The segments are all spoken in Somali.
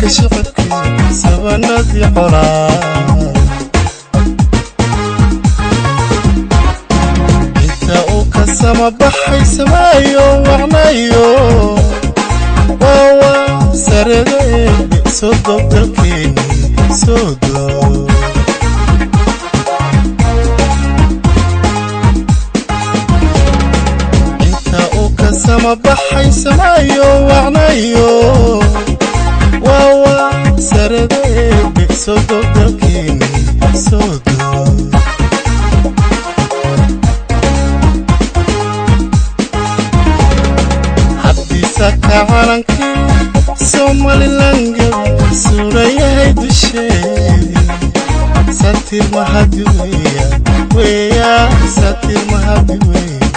Sahanka shicibkii sabanadii colaa inta uu ka sama baxay samaayo wacnayo waawa sarada eebe soo doog dalkeeni soo doog. Inta uu ka sama baxay samaayo wacnayo waawa sarada eebe soo doog dalkeeni soo doog. Haddiisaka calankii Somalilan gabi suurayahay dusheedii satir mahadi weya weya satir mahadi weya.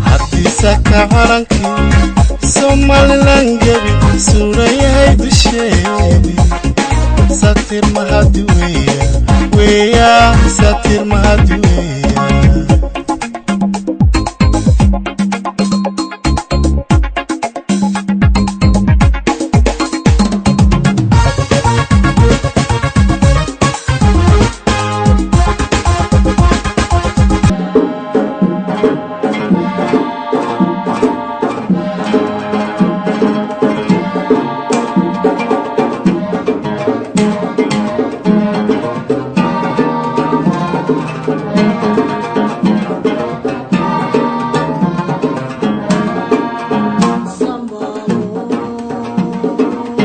Haddiisaka calankii Somalilan gabi suurayahay dusheedii satir mahadi weya weya satir mahadi weya.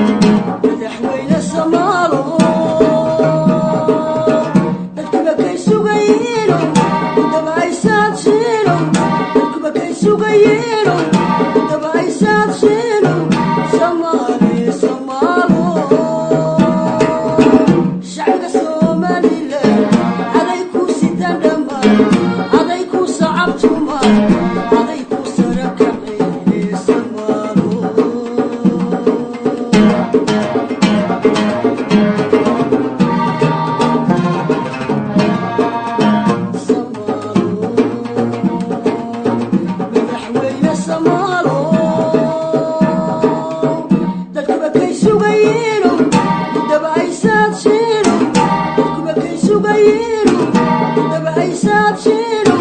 Madaxweyne Soomaalo, dadkuba kay sugayiino daba aysaadsiino, dadkuba kay sugayiino daba aysaadsiino. Soomaali Soomaalo, shacbiga Somalilan aday ku sitaan dhammaan, aday ku sacabtumaan, aday ku sara kaceen Soomaalo. Madaxweyne Soomaalo, dadkuba kay sugayiino daba aysaadsiino, dadkuba kay sugayiino daba aysaadsiino.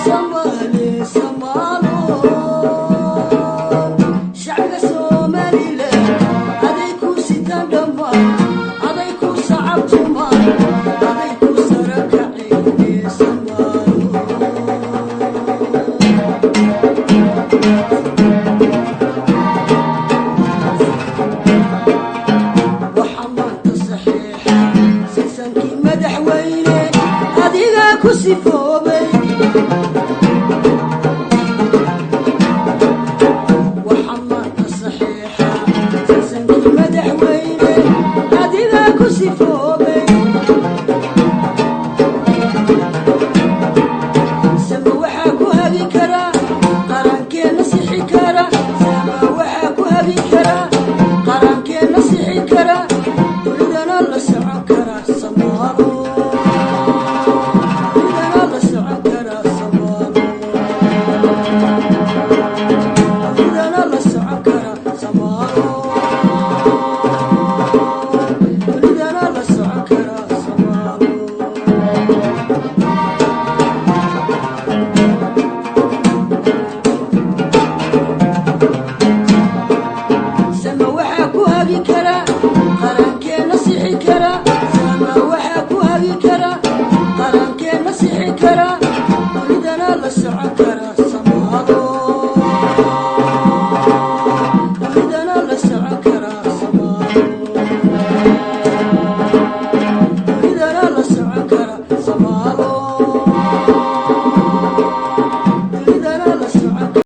Soomaali Soomaalo, shacbiga Somalilan aday ku sitaan dhammaan, aday ku sacabtumaan, aday ku sara kaceen Soomaalo. Waxaa maanta saxiixa silsankii madaxweyne adigaa ku sifoobay. Waxaa maanta saxiixa silsankii madaxweyne adigaa ku sifoobay. Sama waxaa ku hagi kara qarankeenna sixi kara, sama waxaa ku hagi kara qarankeenna sixi kara, dunidana la socon kara Soomaalo, dunidana la socon kara Soomaalo, dunidana la socon kara Soomaalo, dunidana la socon kara Soomaalo. Sama waxaa ku hagi kara qarankeenna sixi kara, sama waxaa ku hagi kara qarankeenna sixi kara, dunidana la socon kara Soomaalo, dunidana la socon kara Soomaalo, dunidana la socon kara Soomaalo, dunidana la socon kara.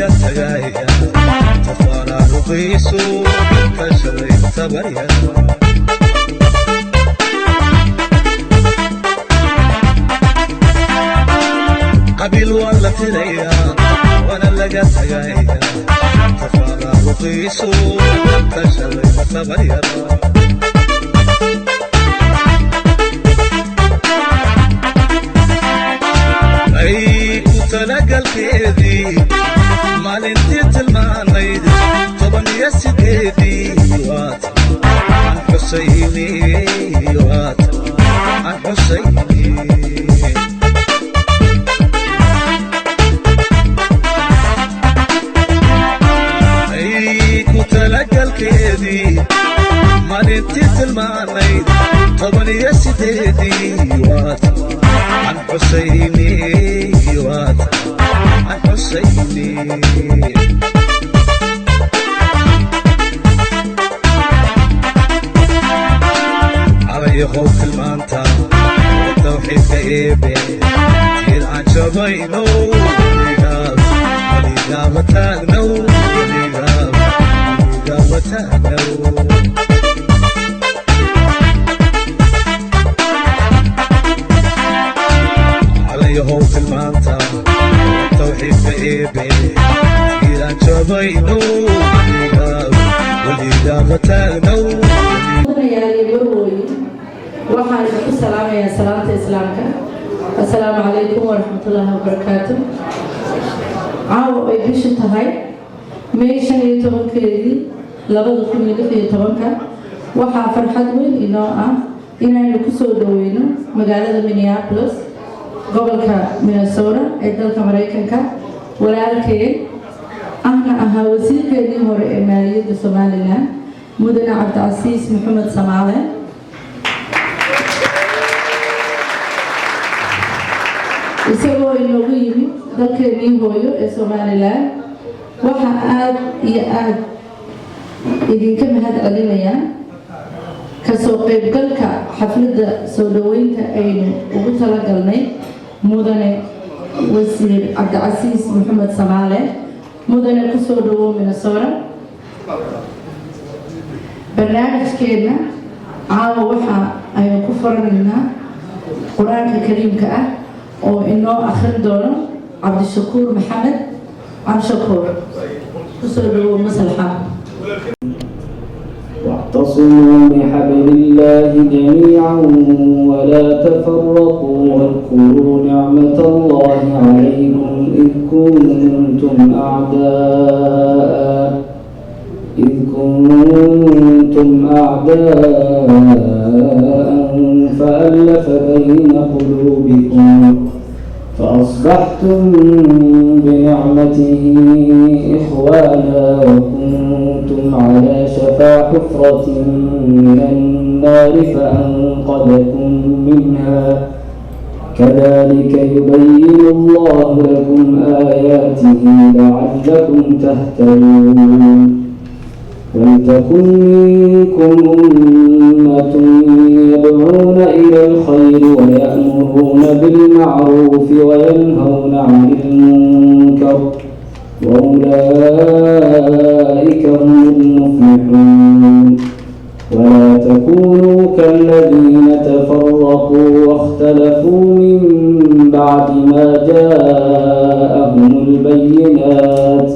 Laga tagaya tafaraaruqiisu ka shalay tabarya. Qabiil waa la tirayaa, waana laga tagaya tafaraaruqiisu ka shalay tabaryara. Ay ku talagalkeedii maalintii tilmaanayd 18-dii, waata aan xusayni, waata aan xusayni. Ay ku talagalkeedii maalintii tilmaanayd 18-dii, waata aan xusayni, waata aan xusayni. Calayahow tilmaanta tawxiidka eebe, tiir aan jabayno weligaab, weligaaba taagnow, weligaab, weligaaba taagnow. Calayahow tilmaanta tawxiidka eebe, tiir aan jabayno weligaab, weligaaba taagnow. Mudanayaal iyo marwooyin, waxaan idinku salaamayaa salaamta Islaamka. Assalaamu calaykum waraxmatullaahi wabarakaatu. Caawa ay bishu tahay May 15-keedii 2016-ka, waxaa farxad weyn inoo ah inaynu kusoo dhaweyno magaalada Minneapolis, gobolka Minnesota ee dalka Maraykanka, walaalkeen ahna ahaa wasiirkeedii hore ee maaliyadda Somaliland, mudane Cabdicasiis Maxamed Samaale. Isagoo inoogu yimid dalkeenii hooyo ee Somaliland, waxaa aada iyo aada idinka mahad celinayaa kasoo qaybgalka xafladda soo dhaweynta aynu ugu talagalnay mudane wasiir Cabdicasiis Maxamed Samaale. Mudane, kusoo dhawow Minnesota. Barnaamijkeenna caawa waxa aynu ku furanaynaa Qur-aanka Kariimka ah oo inoo akhrin doono Cabdishakuur Maxamed. Cabdishakuur, kusoo dhawow maslaxa. واعتصموا بحبل الله جميعا ولا تفرقوا، واذكروا نعمة الله عليكم إذ كنتم أعداء فألف بين قلوبكم فأصبحتم بنعمته إخوانا، وكنتم على شفا حفرة من النار فأنقذكم منها، كذلك يبين الله لكم آياته لعلكم تهتدون. ولتكن منكم أمة يدعون إلى الخير ويأمرون بالمعروف وينهون عن المنكر، وأولئك هم المفلحون. ولا تكونوا كالذين تفرقوا واختلفوا من بعد ما جاءهم البينات،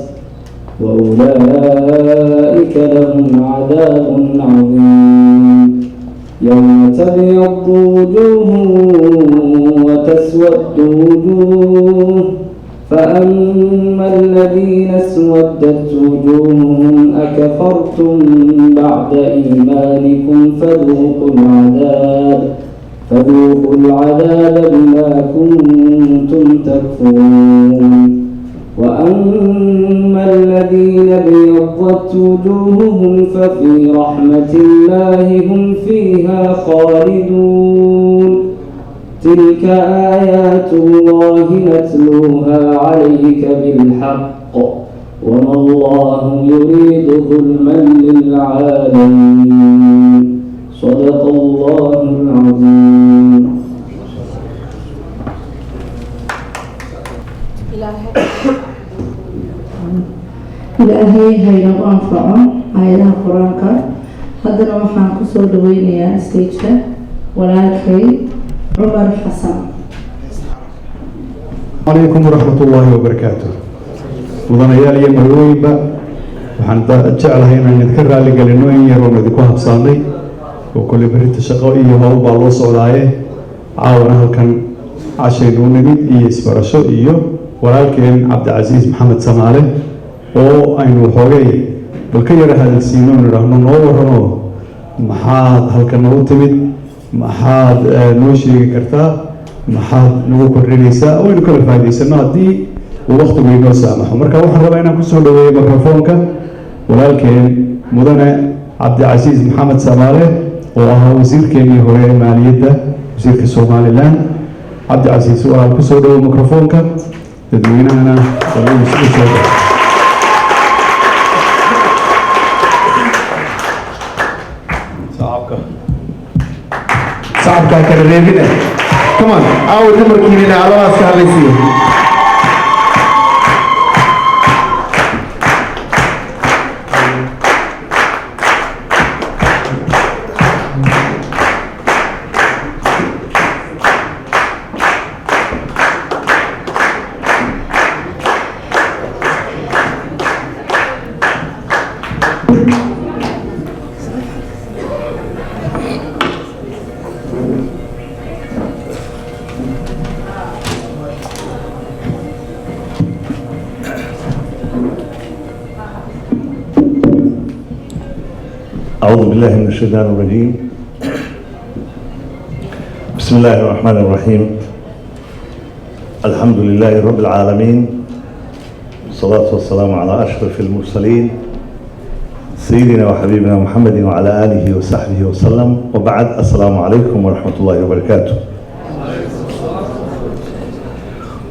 وأولئك لهم عذاب عظيم. يوم تبيض وجوه وتسود وجوه، فأما الذين اسودت وجوههم أكفرتم بعد إيمانكم فذوقوا العذاب بما كنتم تكفرون. وأما الذين ابيضت وجوههم ففي رحمة الله هم فيها خالدون. تلك آيات الله نتلوها عليك بالحق، وما الله يريد ظلما للعالمين. صدق الله العظيم. Ilaahay. Ilaahay haynagu anfaco aayadaha Qur-aanka. Haddana waxaan kusoo dhaweynayaa stageka walaalkay Cumar Xasan. عليكم ورحمة الله وبركاته. Mudanayaal iyo marwooyinba, waxaan jeclahay inaan idinka raali gelino in yaroon idinku habsaanay oo kolley berrinta shaqo iyo howl baa loo socdaaye. Caawana halkan cashaynu nimid iyo isbarasho iyo walaalkeen Cabdicasiis Maxamed Samaale oo aynu waxoogay bal ka yara hadalsiino, nidhaahno noo warramo, maxaad halkan noogu timid, maxaad noo sheegi kartaa, maxaad nagu kordhinaysaa, waynu kala faa'idaysano haddii uu waqtigu inoo saamaxo. Marka waxaan rabaa inaan kusoo dhaweeyo mikrofoonka walaalkeen mudane Cabdicasiis Maxamed Samaale oo ahaa wasiirkeenii hore ee maaliyadda, wasiirka Somaliland. Cabdicasiis, walaal, kusoo dhawo mikrofoonka, dadweynahana bal u soo dhawo. Sacabka. Sacabkaa kala reebina. Come on, aawo dumarkiinina aladaas ka hadlaysiiyo. أعوذ بالله من الشيطان الرجيم. بسم الله الرحمن الرحيم. الحمد لله رب العالمين، والصلاة والسلام على أشرف المرسلين، سيدنا وحبيبنا محمد وعلى آله وصحبه وسلم، وبعد، السلام عليكم ورحمة الله وبركاته.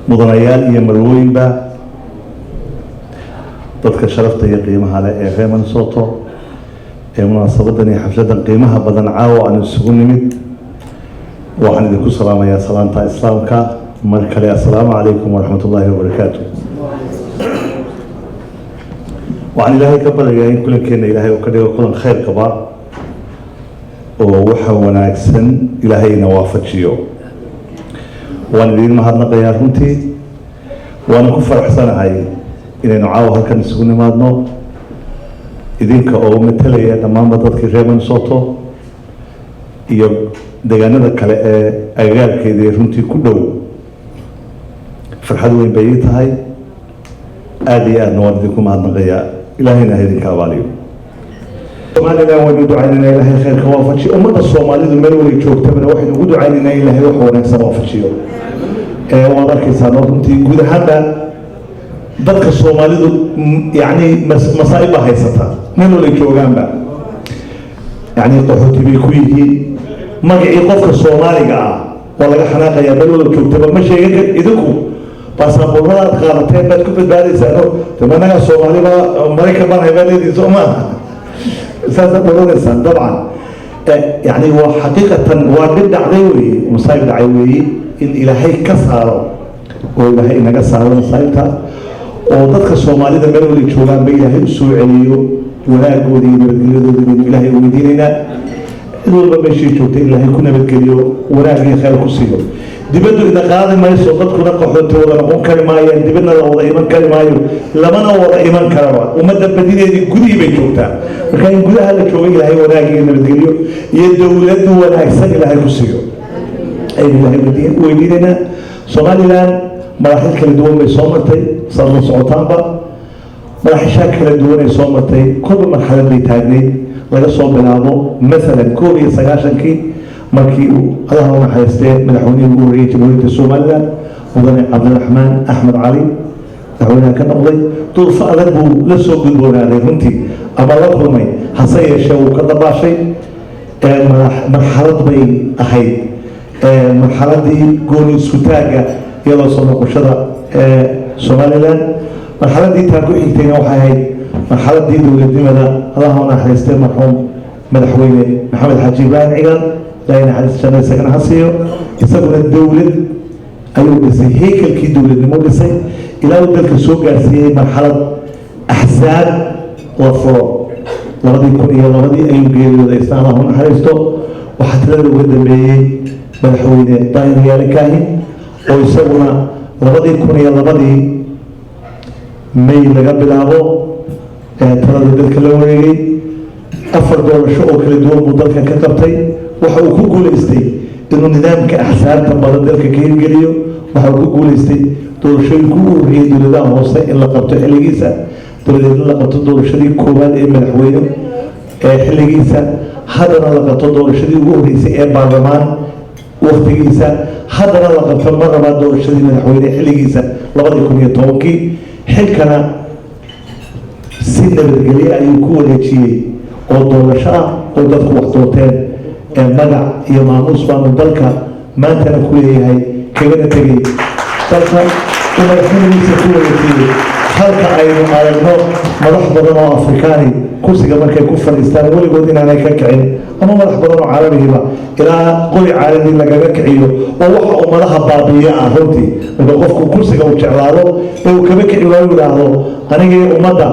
Mudanayaal iyo marwooyinba, dadka sharafta iyo qiimaha leh ee reer Minnesota ee munaasabadan iyo xafladan qiimaha badan caawa aan isugu nimid, waxaan idinku salaamayaa salaanta Islaamka. Mar kale, assalaamu calaykum waraxmat ullaahi wabarakaatu. Waxaan Ilaahay ka baryayaa in kulankeena Ilaahay uu ka dhigo kulan khayr qaba oo waxa wanaagsan Ilaahayna waafajiyo. Waan idiin mahadnaqayaa runtii, waana ku faraxsanahay inaynu caawa halkan isugu nimaadno, idinka oo matalaya dhammaanba dadkii reer Minnesota iyo deegaanada kale ee agagaarkeeda runtii ku dhow. Farxad weyn bay ii tahay, aada iyo aadna waan idinku mahadnaqayaa. Ilaahayna ha idinka abaaliyo. Somaliland waynu ducaynaynaa, Ilaahay khayrka waafajiyo. Ummadda Soomaalidu meel walay joogtabana waxaynu ugu ducaynaynaa in Ilaahay wax wanaagsan waafajiyo. Waad arkaysaa noo runtii guud ahaanba dadka Soomaalidu yacni masaa'ib baa haysata meel walay joogaanba, yacni qaxooti bay ku yihiin. Magacii qofka Soomaaliga ah waa laga xanaaqayaa meel wala joogtaba. Ma sheegan kar idinku baasaboorrada aad qaadateen baad ku badbaadaysaano de anagaa Soomaali baa Maraykan baan haybaa leedihin, soo maaha? Saasaad odhanaysaan dabcan. Yani waa xaqiiqatan waa dhib dhacday weeye, masaa'ib dhacay weeye, in Ilaahay ka saaro oo Ilaahay inaga saaro masaa'ibta oo dadka Soomaalida meel wala joogaanba Ilaahay u soo celiyo wanaagooda iyo nabadgelyadooda baynu Ilaahay weydiinaynaa. Cid walba meeshii joogtay Ilaahay ku nabadgeliyo, wanaag iyo khayr ku siiyo. Dibaddu ina qaadi mayso, dadkuna qaxooti wada noqon kari maayaan, dibadna la wada iman kari maayo, lamana wada iman karaba. Ummadda badideedii gudihii bay joogtaa. Marka in gudaha la joogo Ilaahay wanaag iyo nabadgelyo iyo dowladdu wanaagsan Ilaahay ku siiyo aynu Ilaahay weydiinaynaa. Somaliland maraaxil kala duwan bay soo martay, saad la socotaanba. Maraaxishaa kala duwan ay soo martay, kolba marxalad bay taagnayd. Laga soo bilaabo masalan 91-kii, markii uu, Allaha u naxariistee, madaxweynihii ugu horreeyey Jamhuuriyadda Somaliland, mudane Cabdiraxmaan Axmed Cali, madaxweynaha ka noqday, duurfo adag buu la soo gudboonaaday runtii ama la kulmay, hase yeeshee wuu ka dabaashay. Marxalad bay ahayd marxaladii gooni isku taagga iyadoo soo noqoshada Somaliland. Marxaladii taa ku xigtayna waxay ahayd marxaladii dowladnimada, Allaha u naxariistay marxuum madaxweyne Maxamed Xaaji Ibraahim Cigaal, Ilaahay naxariis janna isagana ha siiyo. Isaguna dowlad ayuu dhisay, heykalkii dowladnimo dhisay ilaa uu dalka soo gaarsiiyey marxalad axsaab La furo 2002-dii ayuu geeriyooday, isna Allah u naxariisto. Waxaa talada uga dambeeyey Madaxweyne Daahir Yaale Kaahin, oo isaguna 2002-dii May laga bilaabo talada dalka la wareegay. Afar doorasho oo kala duwan buu dalkan ka qabtay. Waxa uu ku guuleystay inuu nidaamka axsaabta badan dalka ka hirgeliyo. Waxa uu ku guuleystay doorashooyinka ugu horreeyay dowladaha hoose in la qabto xilligiisa, dabadeedna la qabto doorashadii koowaad ee madaxweyne ee xilligiisa, haddana la qabto doorashadii ugu horreysay ee baarlamaan waktigiisa, haddana la qabto mar labaad doorashadii madaxweyne xilligiisa 2010-kii. Xilkana si nabadgelye ayuu ku wareejiyey oo doorasho ah oo dadku wax doorteen. Ee magac iyo maamuus baanu dalka maantana ku leeyahay, kagana tegey dalka uu madaxnimadiisa ku wareejiyey. Halka aynu aragno madax badan oo Afrikaani kursiga markay ku fadhiistaan weligood inaanay ka kicin, ama madax badan oo caalamihiiba ilaa qori caalami lagaga kiciyo, oo waxa ummadaha baabiiya ah runtii. Marka qofku kursiga uu jeclaado ee uu kaba kici waayo, yidhaahdo anigii ummadda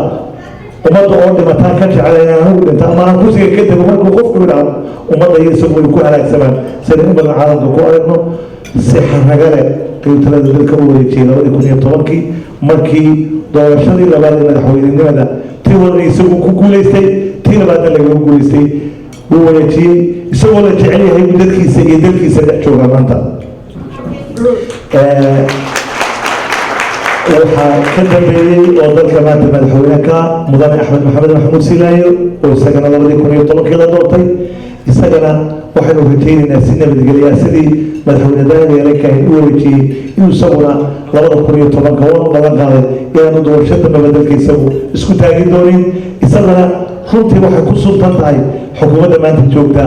oo dhimataan ka jeclay inaan anigu dhinta ama aan kursiga ka tago, markuu qofku yidhaahdo, ummadda iyo isagu way ku halaagsamaan, sidaynu in badan caalamka ku aragno. Si xaraga leh ayuu talada dalka u wareejiyey 2010-kii, markii doorashadii labaad ee madaxweynenimada, tii horena isagu ku guuleystay, tii labaadna lagaga guuleystay, wuu wareejiyey isagoo la jecel yahay buu dadkiisa iyo dalkiisa dhex joogaa maanta. Waxaa ka dambeeyey oo dalka maanta madaxweyne ka Mudane Axmed Maxamed Maxamuud Silaayo, oo isagana 2010-kii la doortay. Isagana waxaynu rajaynaynaa si nabadgelyaa sidii Madaxweyne Daahir Yaale Kaahin u wareejiyey inuu isaguna 2010-ka waanu balan qaaday inaanu doorasho dambaba dalka isagu isku taagin doonin. Isagana runtii waxay ku suntan tahay xukuumadda maanta joogta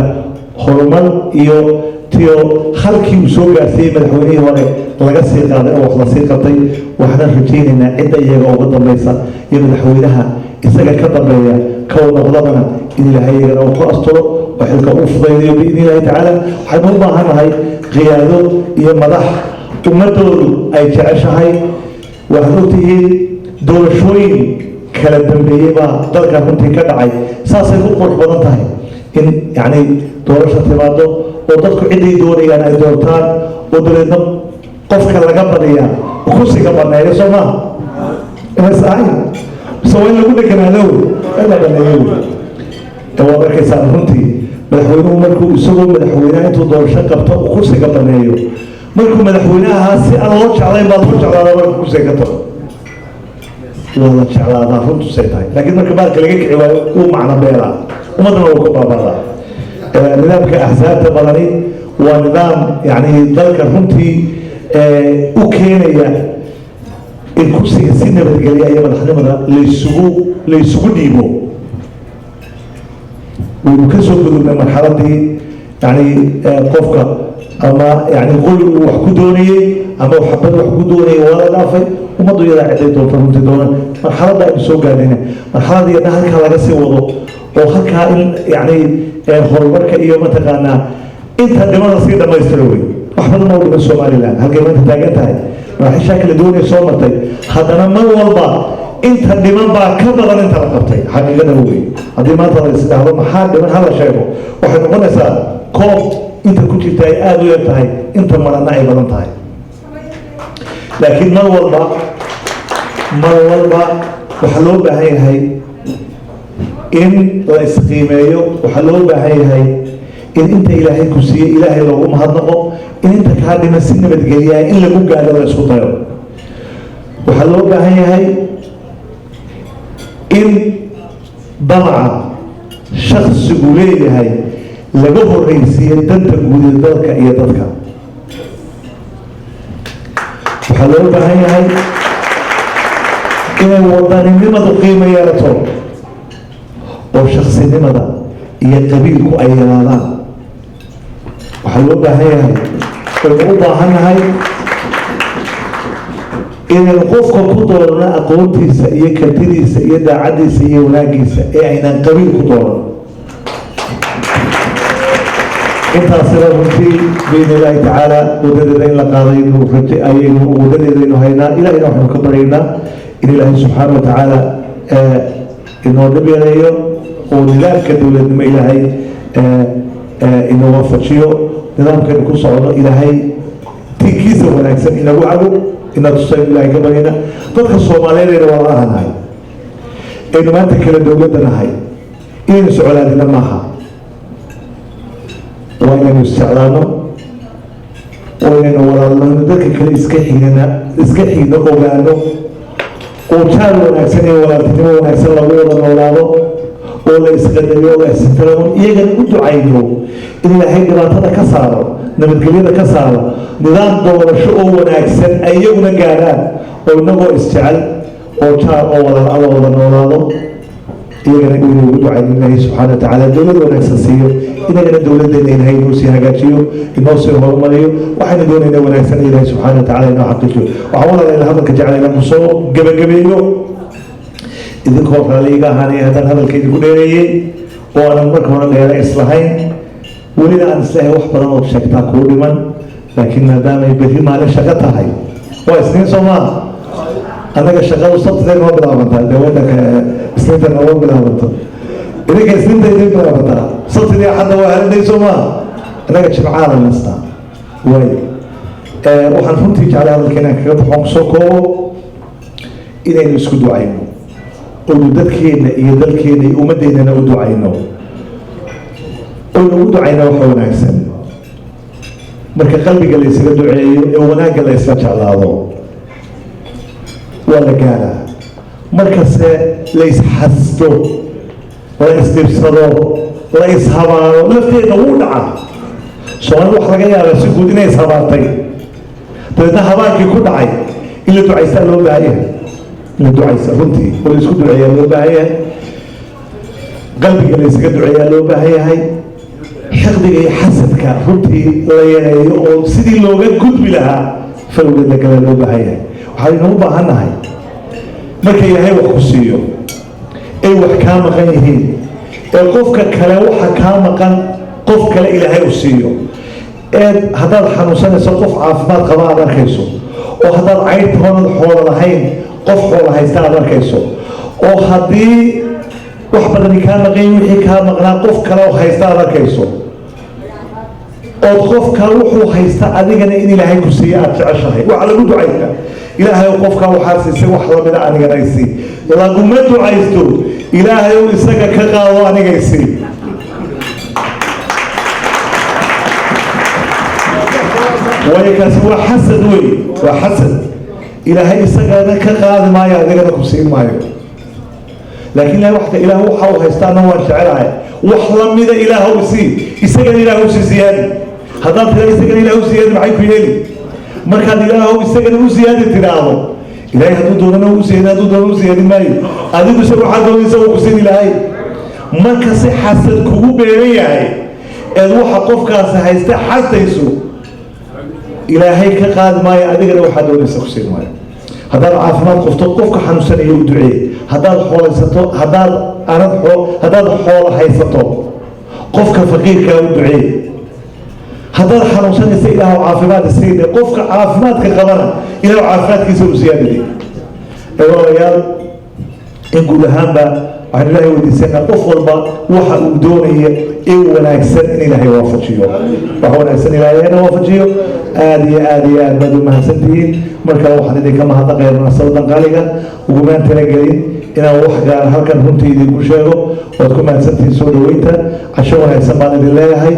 horumar iyo tiyo halkii uu soo gaarsiiyey madaxweynihii hore laga sii qaaday oo wax la sii qabtay. Waxaan rajaynaynaa cidda iyaga uga dambaysa iyo madaxweynaha isaga ka dambeeya ka noqdabana in Ilaahay iyagana uu ku asturo oo xilka uu fudaydayo biidni Illaahi tacaala. Waxaynu u baahannahay qiyaado iyo madax ummadoodu ay jeceshahay. Waxaad ogtihiin doorashooyin kala dambeeyey baa dalkan runtii ka dhacay. Saasay ku qurux badan tahay in yacni doorasho timaado oo dadku ciday doonayaan ay doortaan, oo dabeedna qofka laga badiyaa kursiga baneeyo. Soo maaha inays ahayn mise waa in lagu dheganaado wey in la baneeyo wey. Waad arkaysaan runtii madaxweynuhu markuu isagoo madaxweynaha intuu doorasho qabto uu kursiga baneeyo, markuu madaxweynaha si aan loo jeclayn baa loo jeclaadaa. Markuu kursiga ka tago waa la jeclaadaa, runtusay tahay. Laakiin marka baalka laga kici waayo wuu macno beelaa, ummaddana wuu ka baabadaa. Nidaamka axsaabta badani waa nidaam yani dalka runtii u keenaya in kursiga si nabadgelya iyo madaxnimada laysugu dhiibo. Waynu ka soo gudubnay marxaladii yani qofka ama yani qori uu wax ku doonayey ama xabad wax ku doonayay, waa la dhaafay. Ummaddu iyadaa ciday doonta runtii doona. Marxaladda aynu soo gaadhayna marxaladda iyadna halkaa laga sii wado oo halkaa in yani horumarka iyo mataqaanaa inta dhimada sii dhamaystiro wey. Wax badan oo dhiman Somaliland halkay maanta taagan tahay, maraaxiishaa kala duwanay soo martay, haddana mar walba inta dhiman baa ka badan inta la qabtay. Xaqiiqada wey, haddii maanta la isdhahdo maxaa dhiman hala sheego, waxay noqonaysaa koob inta ku jirta ay aada u yar tahay, inta marana ay badan tahay. Laakiin mar walba waxaa loo baahan yahay in la isqiimeeyo. Waxaa loo baahan yahay in inta Ilaahay ku siiyey Ilaahay loogu mahadnaqo, in inta kaa dhiman si nabadgelyahay in lagu gaadho la isku dayo. Waxaa loo baahan yahay in damaca shaksigu leeyahay laga horreysiiyo danta guud ee dalka iyo dadka. Waxaa loo baahan yahay inay wadaninimadu qiimo yeelato oo shaksinimada iyo qabiilku ay yaraadaan. Waxaa loo baahan yahay, waynu u baahan nahay inaynu qofka ku doorano aqoontiisa iyo kartidiisa iyo daacaddiisa iyo wanaagiisa ee aynaan qabiil ku dooran. Intaasina runtii biidni Illaahi tacaala wadadeeda in la qaadaynu raje ayaynu wadadeedaynu haynaa. Ilahayna waxaynu ka baryaynaa in Ilaahay subxaana wa tacaala Inoo dhib yareeyo oo nidaamka dowladnimo Ilaahay inoo waafajiyo. Nidaamkaynu ku socdo Ilaahay tinkiisa wanaagsan inagu cago, ina tusaynu Ilaahay ka baryana. Dadka Soomaaliyeed aynu walaalahanahay, aynu maanta kala dowladda nahay, inaynu socolaadina maaha. Waa inaynu isjeclaano oo inaynu walaalnano, dadka kale iska xignana, iska xigno, ogaano oo jaar wanaagsan iyo walaaltinimo wanaagsan lagu wada noolaado oo la isqadariyo oo la isixtiraamo. Iyagana u ducayno in Ilaahay dhibaatada ka saaro, nabadgelyada ka saaro, nidaam doorasho oo wanaagsan ay iyaguna gaadhaan, oo inagoo isjecel oo jaar oo walaal la wada noolaado. Iyagana inaynu ugu ducayno Ilaahay subxaana wa tacaala dowlad wanaagsan siiyo, inagana dowladdeena Ilaahay inoo sii hagaajiyo, inoo sii horumariyo. Waxaynu doonaynaa wanaagsan Ilaahay subxaana wa tacaala inoo xaqiijiyo. Waxaan, walaalayaal, hadalka jeclay inaan kusoo gebagabeeyo, idinkoo raalli iga ahaanaya haddaan hadalka idinku dheereeyey oo aanan marka hore dheere islahayn, welina aan islahay wax badan ood sheegtaa kuu dhiman. Laakiin maadaamay berri maalin shaqo tahay, waa Isniin, soo maaha? Annaga shaqadu Sabtida noo bilaabantaa, dee waddanka Isniinta nooma bilaabanto. Idinka Isniinta idin bilaabantaa, Sabtidii Axadda waa haliday, soo maaha? Annaga Jimcaha la nastaa. Waay, waxaan runtii jeclay hadalka inaan kaga baxoon kusoo koobo inaynu isku ducayno, oynu dadkeenna iyo dalkeenna iyo ummaddeennana u ducayno, oynu ugu ducayno waxa wanaagsan. Marka qalbiga la ysaga duceeyo ee wanaagga la isla jeclaado, waa la gaaraa. Markase la isxasdo, la isdhibsado, la ishabaaro, lafteedna wuu dhacaa. Soomaalida waxa laga yaabaa si guud inay ishabaartay, dabeedna habaankii ku dhacay. In la ducaystaa loo baahan yahay, in la ducaysa runtii oo la isku duceeyaa loo baahan yahay, qalbiga la ysaga duceeyaa loo baahan yahay, xiqdiga iyo xasadka runtii la yareeyo oo sidii looga gudbi lahaa falowgeed la galaa loo baahan yahay. Waxaynu u baahan nahay, marka Ilaahay wax ku siiyo ay wax kaa maqan yihiin, ee qofka kale waxa kaa maqan qof kale Ilaahay u siiyo, ee haddaad xanuunsanayso qof caafimaad qaba aad arkayso, oo haddaad cayrta hoonad xoolo lahayn qof xoola haysta aad arkayso, oo haddii wax badani kaa maqan wixii kaa maqnaa qof kale oo haysta aad arkayso, ood qof kale wuxuu haysta adigana in Ilaahay ku siiya aad jeceshahay, waxaa lagu ducaysta: "Ilaahay, qofkaa waxaa siisay wax lamida anigana isii." Laguma ducaysto: "Ilaahay, isaga ka qaado, aniga isii." Waayo kaasi waa xasad wey, waa xasad. Ilaahay isagana ka qaadi maayo, adigana ku siin maayo. Laakiin Ilahay waxta Ilaah waxa uu haystaana waan jecelahay, wax lamida Ilaah isii, isagana Ilaah usii siyaadi. Haddaad tiraa "isagana Ilaah u siyaadi", maxay ku yeeli? Markaad "Ilaahow, isagana u siyaadi" tidhaahdo, Ilaahay hadduu doonana u siyaadi, hadduu doonana u siyaadin maayo. Adigu isaga waxaad doonaysa uu ku siin Ilaahay. Marka si xasad kugu beeran yahay eed waxa qofkaasi haysta xasdayso, Ilaahay ka qaadi maayo, adigana waxaad doonaysa ku siin maayo. Haddaad caafimaad qofto, qofka xanuunsanaya u duceeye. Haddaad xoolaysato, haddaad anad haddaad xoola haysato, qofka faqiirkaa u duceeye. Haddaad xanuunsanaysa, "Ilaahu, caafimaad isiine", qofka caafimaadka qabana, "Ilaahu, caafimaadkiisa u siyaadide." Ee walaalayaal, in guud ahaanba waxaynu Ilaahay weydiisanaa qof walba waxa uu doonaya in wanaagsan in Ilaahay waafajiyo, waxa wanaagsan Ilaahayna waafajiyo. Aada iyo aada iyo aad baad u mahadsantihiin. Mar kale waxaan idinka mahadnaqaya munaasabadan qaaliga. Ugumaan talagelin inaan wax gaara halkan runtii idinku sheego. Waad ku mahadsantihiin soo dhaweynta. Casho wanaagsan baan idin leeyahay.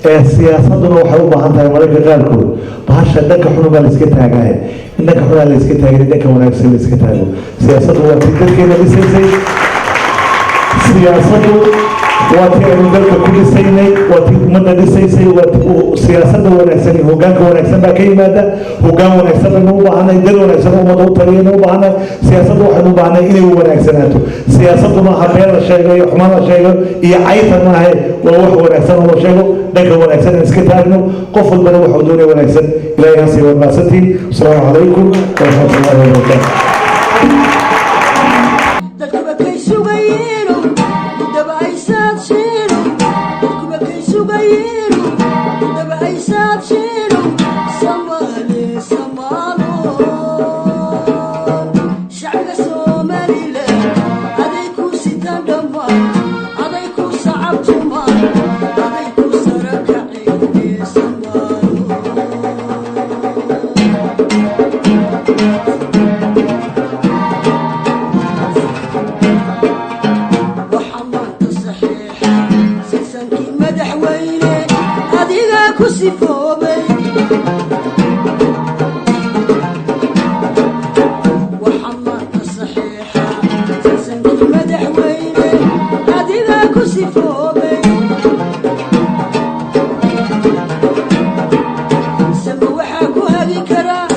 Ee siyaasaduna waxay u baahan tahay mararka qaarkood bahasha dhanka xun baa la iska taagahay, in dhanka xunaa la iska taagin, in dhanka wanaagsan la iska taago. Siyaasaddu waa tii dalkeena dhisaysay, siyaasaddu waa tii aynu dalka ku dhisaynay, waa tii ummadda dhisaysay. Waa tii siyaasadda wanaagsan iyo hoggaanka wanaagsan baa ka yimaada. Hoggaan wanaagsan baynu u baahanay, dad wanaagsan oo ummadda u taliyaynu u baahanay. Siyaasaddu waxaynu u baahanay inay wanaagsanaato. Siyaasaddu maaha been la sheego iyo xumaan la sheego iyo caytan maahe, waa wax wanaagsan oo la sheego. Dhanka wanaagsan in iska taagno, qof walbana waxuu doonaya wanaagsan Ilaahay ha siiyo. Waad mahadsantihiin. Asalaamu calaykum waraxmatullahi wabarakaatu. Dadkuba kay sugayiino daba aysaabshiino, dadkuba kay sugayiino daba aysaabshiino. Soomaali Soomaalo, shacbiga Somaliland aday ku sitaan. Sifoobay.